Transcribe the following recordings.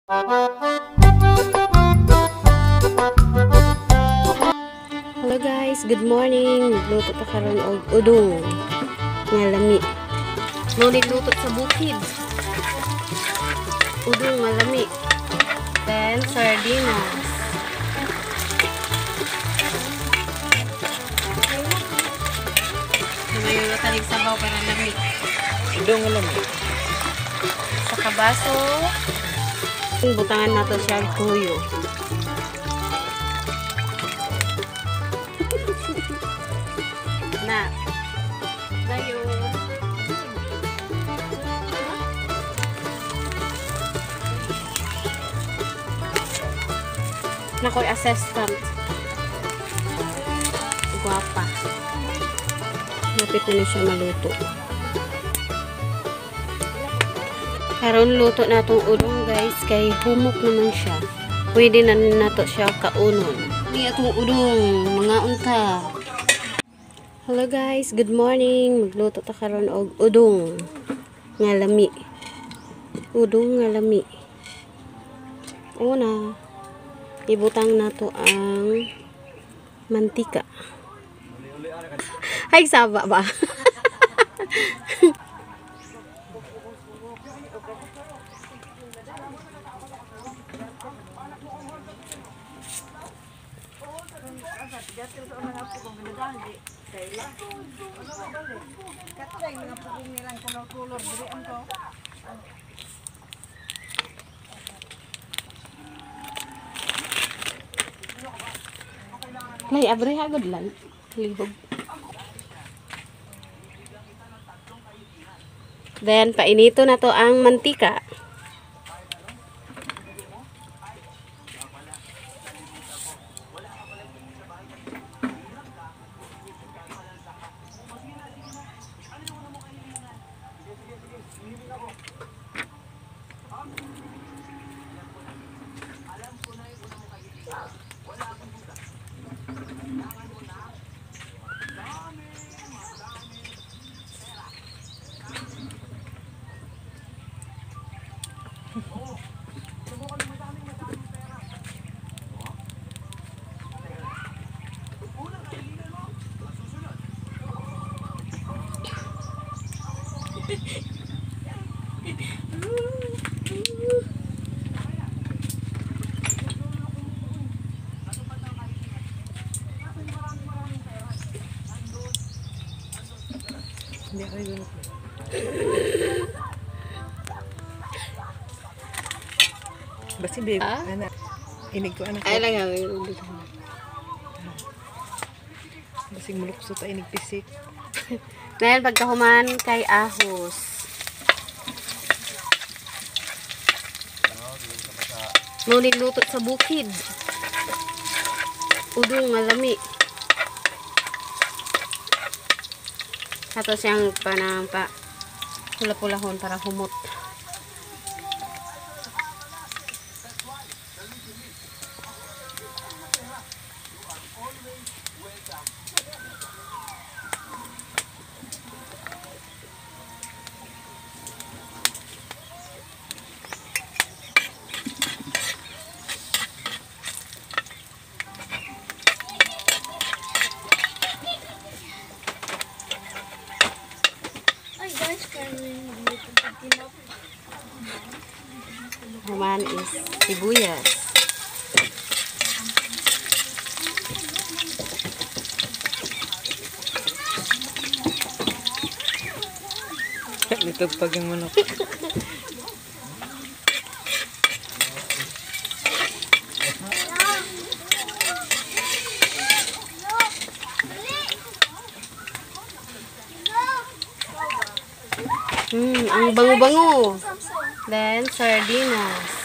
Hello guys, good morning. Nagluto ta karon og udong nga lami. Ngunit luto sa bukid. Udong nga lami. Then sardinas. May talig sabaw para lami. Udong nga lami. Sa kabaso, butangan nato siya og tuyo. Na. Dayon. Nakoy assistant. Guwapa. Lapit na siya maluto. Karon luto na tong udong guys, kay humok naman siya. Pwede na nato siya kaunon. Ni atong udong, mga unta. Hello guys, good morning. Magluto ta karon og udong nga lami. Udong nga lami. Una, ibutang nato ang mantika. Ay, saba ba? Lay, abre hagod lang. Lihog. Then, painito na to ang mantika. Hindi ako yung basi babe, Ah? anak. Inig ko anak. Ay lang gawin. Basig mulukso ta inig pisik. Then, pagkahuman kay ahos. Ngunit luto sa bukid. Udong nga lami. Ato siyang panang pa pula-pulahon para humot. Human is sibuyas. Nitugpag yung manok. Ang bango-bango. Then, sardinas.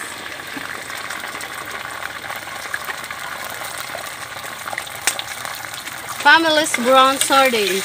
Family's brown sardines.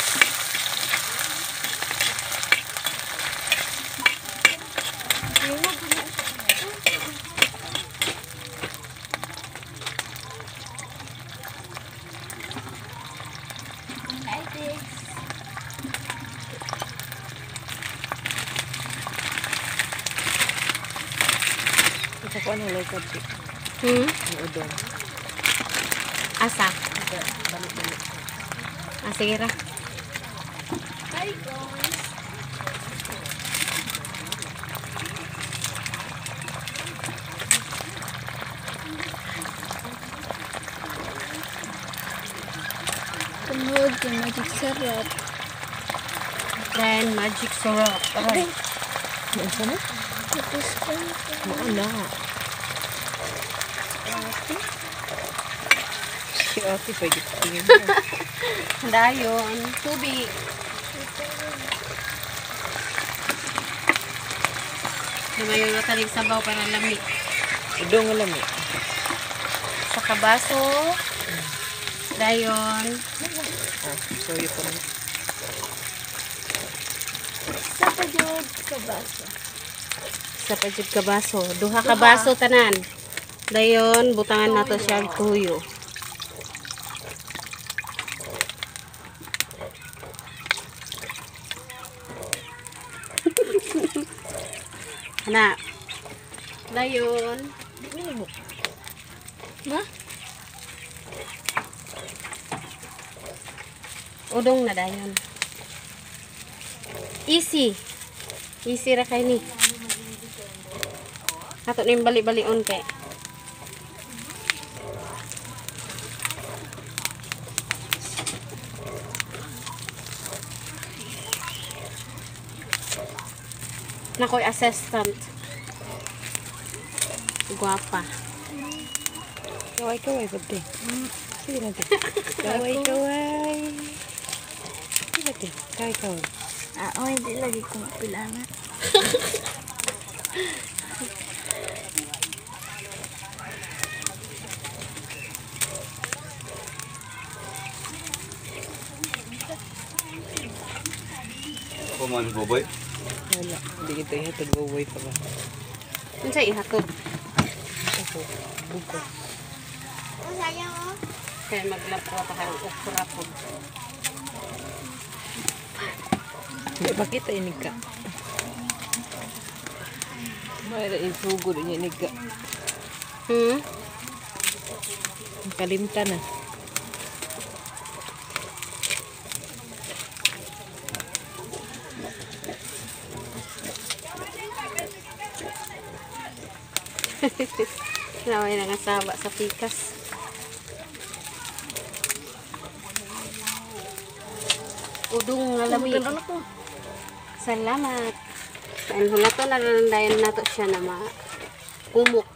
Sa kuan Saan walay kapi? Hmm? Ang udong. Asa? Balik-balik. Ah, sige ra. Hi guys. Tungod kay magic sarap. Then, magic syrup. Aray. Ano na? Tapos ko. Mao na. Si ate pa tingin niya. Dayon, tubig. Lumayo na tanig sabaw para lami. Udong nga lami. Sa kabaso. Dayon. Ah, sorry po na. Sa pagod kabaso. Sa pajud kabaso. Duha kabaso tanan. Dayon, butangan nato siya og tuyo. Ana. Dayon. Ma? Udong na dayon. Easy. Easy ra kay ni. Ato ning bali-balion kay. Nakoy assistant. Guwapa. Kaway kaway pati. Sige natin. Kaway kaway. Sige natin. Kaway kaway. Ah, oh, hindi lagi ko mapilangan. Ako man, Boboy. Wala. Hindi kita ihatod buboy pa ba? Unsa ihatod? Ako. Buko. Oh, sayang oh. Kay maglapwa pa karon okra po. Hindi pakita inig ka. Mayra isugod niya inig ka. Hmm? Ang kalimta na. Naway nangasaba sa pikas. Udong nga lami. Salamat. Ang hulato na lang dayon nato siya na ma-umok.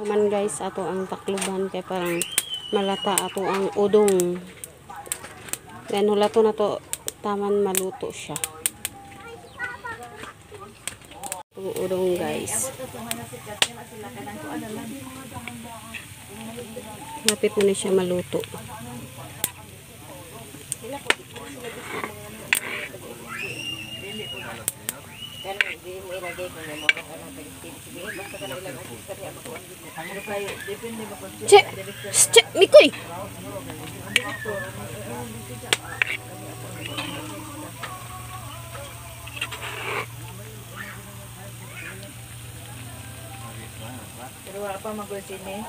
Man guys, ato ang takluban kay parang malata ato ang udong. Then hulato na to taman maluto siya. Itong udong guys. Lapit na ni siya maluto. Che! Che! Mikoy! Pero wala pa mag-sine.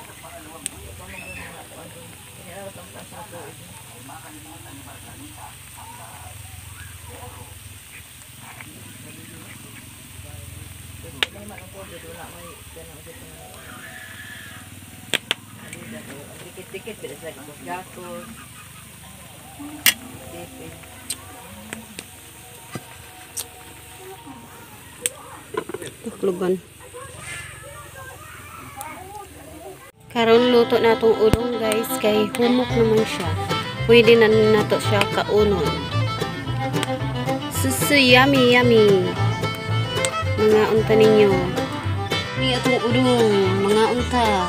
Dikit-dikit, bila sa gakos. Dikit. Takluban. Karon luto na tong udong guys kay humok naman siya. Pwede na nato siya kaunon. Susu yummy yummy. Mga unta ninyo. Ni atong udong, mga unta.